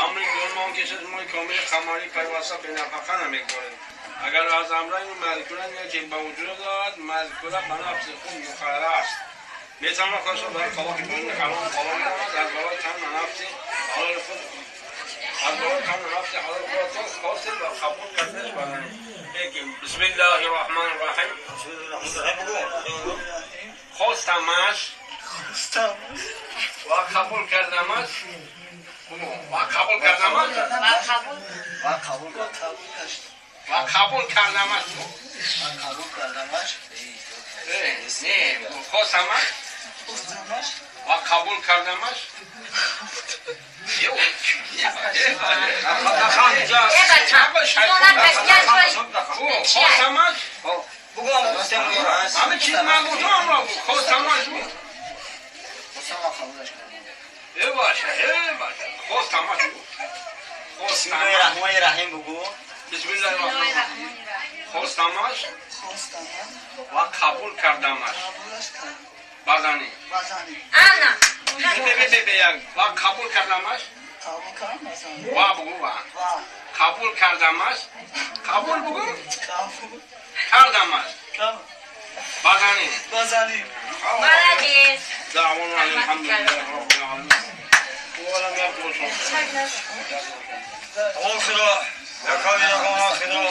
Амри дуюм он ки 6 моҳи комили қамарӣ пайваста бенафақа намегузорем. Агар аз амрайни мазкура ки ба вуҷуд ояд, мазкура ба нафси худ муқаррар аст. Метавонад худашро барои талоқи дуюми ҳаром ҳалол донад, аз барои тан нафси ҳалоли худ, аз барои тан нафси ҳалоли худро хостед ва қабул кардеш. Бисмиллаҳи роҳмани роҳим. Хостамаш ва қабул кардамаш, ва қабул кардамаш, ва қабул ва қабул кардамаш, ва қабул кардамаш. Не, хостамаш ва қабул кардамаш. Хостамаш. Ҳама чиз ман гуфтам, амро хостамаш. Баша, баша, хостамаш. Бисмиллоҳи раҳмони раҳим бугу. Бисмиллоҳи раҳмони раҳим. Хостамаш ва қабул кардамаш. Базанӣ. Ана. Ва қабул кардамаш. Ва бугу, ва. Қабул кардамаш. Қабул бугу? Кардамаш. Базанӣ. Базанӣ. Молодец. Даъвона алҳамдулиллаҳи роббил оламин. ولم يبدو. Тамом худо, яками ягона худо,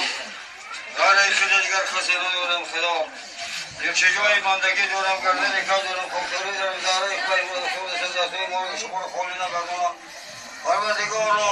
ғайри худо дигар касе надорам. Худо, илтиҷои бандагӣ дорам, гардани ка дорам, хоксорӣ дорам, зараи. Шуморо холӣ нагардонам, парвардигоро.